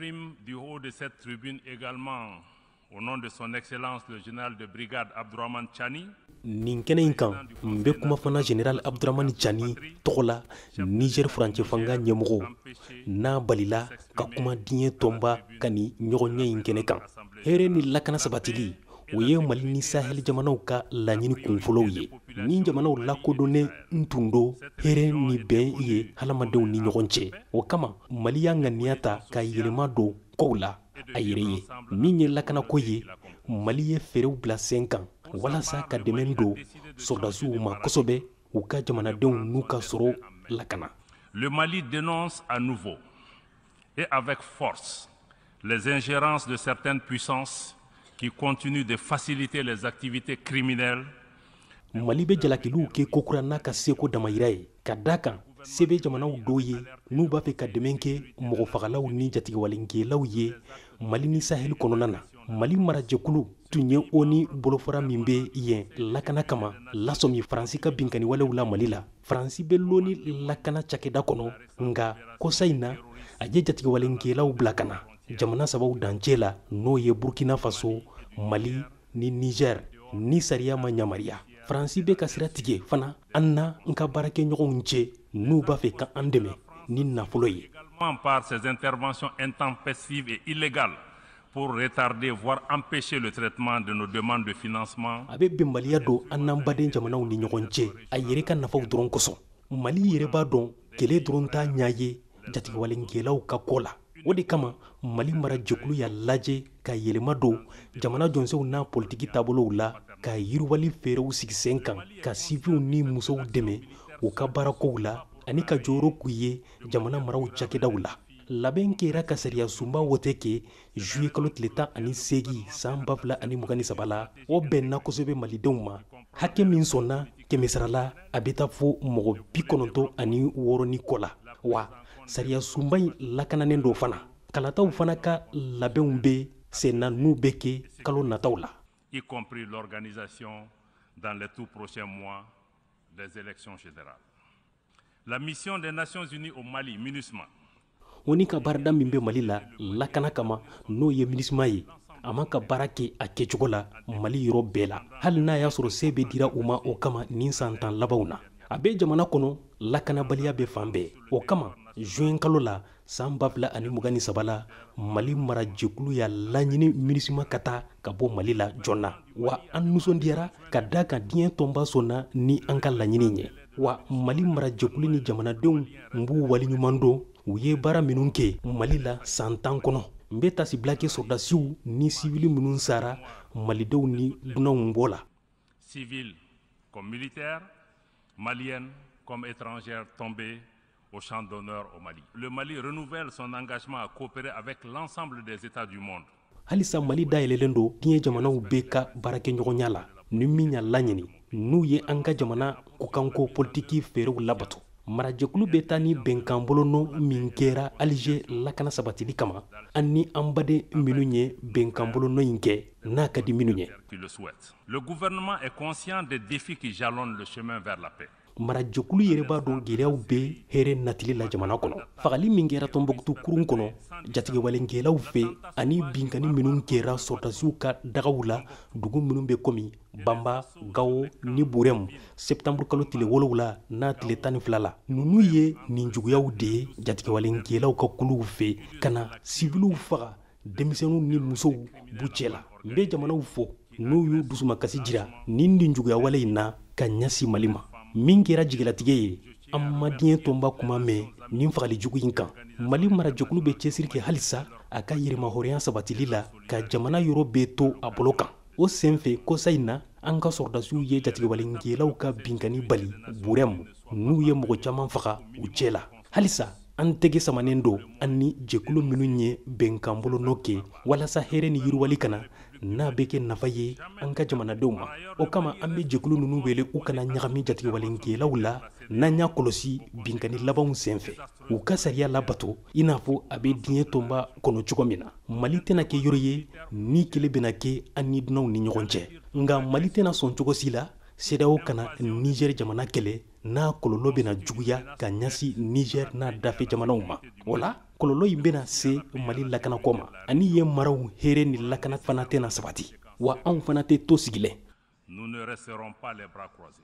J'exprime du haut de cette tribune également, au nom de son Excellence le général de brigade Abdourahmane Tchiani, Nin kɛnɛ in kan, n bɛ kuma fana général Abdourahmane Tchiani tɔgɔ la, Niger furancɛ fanga ɲɛmɔgɔ, n'a balila ka kuma diɲɛ tɔnba ka nin ɲɔgɔnye in kɛnɛ kan. Hɛrɛ ni lakana sabatili, o ye Mali ni Sahel jamanaw ka laɲini kunfɔlɔw ye. Ni jamanaw lakodɔnnen tun don hɛrɛ ni bɛn ye hadamadenw ni ɲɔgɔn cɛ, o kama Mali y'a ŋaniya ta ka yɛlɛma don kow la a yɛrɛ ye. Min ye lakanako ye, Mali ye fɛɛrɛw bila sen kan walasa ka dɛmɛ don sɔrɔdasiw ma kosɛbɛ, u ka jamanadenw n'u ka sɔrɔ lakana. Le Mali dénonce à nouveau et avec force les ingérences de certaines puissances qui continuent de faciliter les activités criminelles. Mali bɛ jalakiliw kɛ kokura n'a ka seko damayira ye, ka da kan se bɛ jamanaw dɔw ye n'u b'a fɛ ka dɛmɛ kɛ mɔgɔfagalaw ni jatigɛwalenkɛlaw ye Mali ni Sahel kɔnɔna na. Mali marajɛkulu tun ye ONU bolofara min bɛ yen lakana kama lasɔmi Faransi ka binkanni walew la Mali la. Faransi bɛ l'ONU lakana cakɛda kɔnɔ, nka kɔsa in na a ye jatigɛwalenkɛlaw bila ka na jamana sabaw dancɛ la, n'o ye Burkina Faso, Mali ni Niger, ni sariya ma yamaruya. Faransi bɛ ka sira tigɛ fana an na n ka baarakɛɲɔgɔnw cɛ n'u b'a fɛ ka an dɛmɛ ni nafolo ye. Par ces interventions intempestives et illégales pour retarder, voire empêcher le traitement de nos demandes de financement. A bɛ bɛnbaliya don an n'an baden jamanaw ni ɲɔgɔn cɛ a yɛrɛ ka nafaw dɔrɔn kosɔn. Mali yɛrɛ b'a dɔn kɛlɛ dɔrɔn t'a ɲɛ ye jatigɛwalenkɛlaw ka ko la. O de kama Mali marajɛkulu y'a lajɛ ka yɛlɛma don jamana jɔnsew n'a politiki taabolow la, ka yiriwali fɛɛrɛw sigi sen kan, ka sifinw ni musow dɛmɛ u ka baarakow la, ani ka jɔyɔrɔ k'u ye jamana maraw cakɛdaw la. Labɛn kɛra ka sariya sunba wote kɛ juillet kalo tile 18 san 2023 la. O bɛnna kosɛbɛ malidenw ma. Hakɛ min sɔnna kɛmɛsara la, a bɛ taa fo mɔgɔ 96 ni kɔ la. Wa sariya sunba in lakananen don fana. Kalataw fana ka labɛnw bɛ senna, n'u bɛ kɛ kalo nataw la. Y compris l'organisation dans les tout prochains mois des élections générales. La mission des Nations Unies au Mali, MINUSMA. ONU ka baarada min bɛ Mali la lakana kama, n'o ye MINUSMA ye, a ma ka baara kɛ a kɛcogo la Mali yɔrɔ bɛɛ la, hali n'a y'a sɔrɔ se bɛ dira u ma o kama nin san 10 labanw na. A bɛ jamana kɔnɔ, lakanabaliya bɛ fan bɛɛ. O kama juin kalo la san 2023 la, Mali marajɛkulu y'a laɲini MINUSMA ka taa ka bɔ Mali la joona. Wa an nisɔndiyara ka da kan diɲɛ tɔnba sɔnna ni an ka laɲini ye. Wa Mali marajɛkulu ni jamanadenw b'u waleɲuman dɔn u ye baara minnu kɛ Mali la san 10 kɔnɔ. N bɛ tasibila kɛ sɔrɔdasiw ni sivili minnu sara malidenw ni dunanw bɔ la. Civils comme militaires, maliennes comme étrangères tombées au champ d'honneur au Mali. Le Mali renouvelle son engagement à coopérer avec l'ensemble des États du monde. Halisa Mali dayɛlɛlen don diɲɛ jamanaw bɛɛ ka baarakɛɲɔgɔnya la ni min y'a laɲini, n'u ye an ka jamana kokanko politiki fɛɛrɛw labato. Marajɛkulu bɛ taa ni bɛnkan bolonɔ min kɛra Alger lakana sabatili kama, an ni an baden minnu ye bɛnkan bolonɔ in kɛ, n'a ka di minnu ye. Qui le souhaite. Le gouvernement est conscient des défis qui jalonnent le chemin vers la paix. Marajɛkulu yɛrɛ b'a dɔn gɛlɛyaw bɛ hɛrɛ natili la jamana kɔnɔ. Fagali min kɛra Tɔnbɔkutu kurun kɔnɔ jatigɛwalenkɛlaw fɛ, ani binkanni minnu kɛra sɔrɔdasiw ka dagaw la dugu minnu bɛ komi Banba, Gawo ni Burɛmu septembre kalo tile 7 n'a tile 12 la, ninnu ye nin juguyaw de ye jatigɛwalenkɛlaw ka kuluw fɛ ka na siviliw faga, denmisɛnninw ni musow b'u cɛ la. N bɛ jamanaw fo n'u y'u dusumakasi jira nin nin juguya wale in na ka ɲɛsin Mali ma. Min kɛra jigilatigɛ ye, an ma diɲɛ tɔnba kuma mɛn nin fagali jugu in kan. Mali marajɛkulu bɛ cɛsiri kɛ halisa a ka yɛrɛmahɔrɔnya sabatili la, ka jamana yɔrɔ bɛɛ to a bolo kan. O senfɛ kɔsa in na, an ka sɔrɔdasiw ye jatigɛwalenkɛlaw ka binkanni bali Burɛmu, n'u ye mɔgɔ caman faga u cɛ la. Halisa an tɛgɛ samanen don an ni jɛkulu minnu ye bɛnkan bolonɔ kɛ walasa hɛrɛ ni yiriwali kana n'a bɛ kɛ nafa ye an ka jamanadenw ma. O kama an bɛ jɛkulu ninnu wele u kana ɲagami jatigɛwalenkɛlaw la n'an y'a kɔlɔsi binkanni labanw senfɛ, u ka sariya labato i n'a fɔ a bɛ diɲɛ tɔnba kɔnɔ cogo min na. Mali tɛna kɛ yɔrɔ ye ni kɛlɛ bɛna kɛ an ni dunanw ni ɲɔgɔn cɛ, nka Mali tɛna sɔn cogo si la CEDEAO kana Niger jamana kɛlɛ n'a kɔlɔlɔ bɛna juguya ka ɲɛsin Niger n'a dafɛ jamanaw ma. O la Kɔlɔlɔ in bɛna se Mali lakanako ma, ani yen maraw hɛrɛ ni lakana fana tɛna sabati. Wa anw fana tɛ to sigilen. Nous ne resterons pas les bras croisés.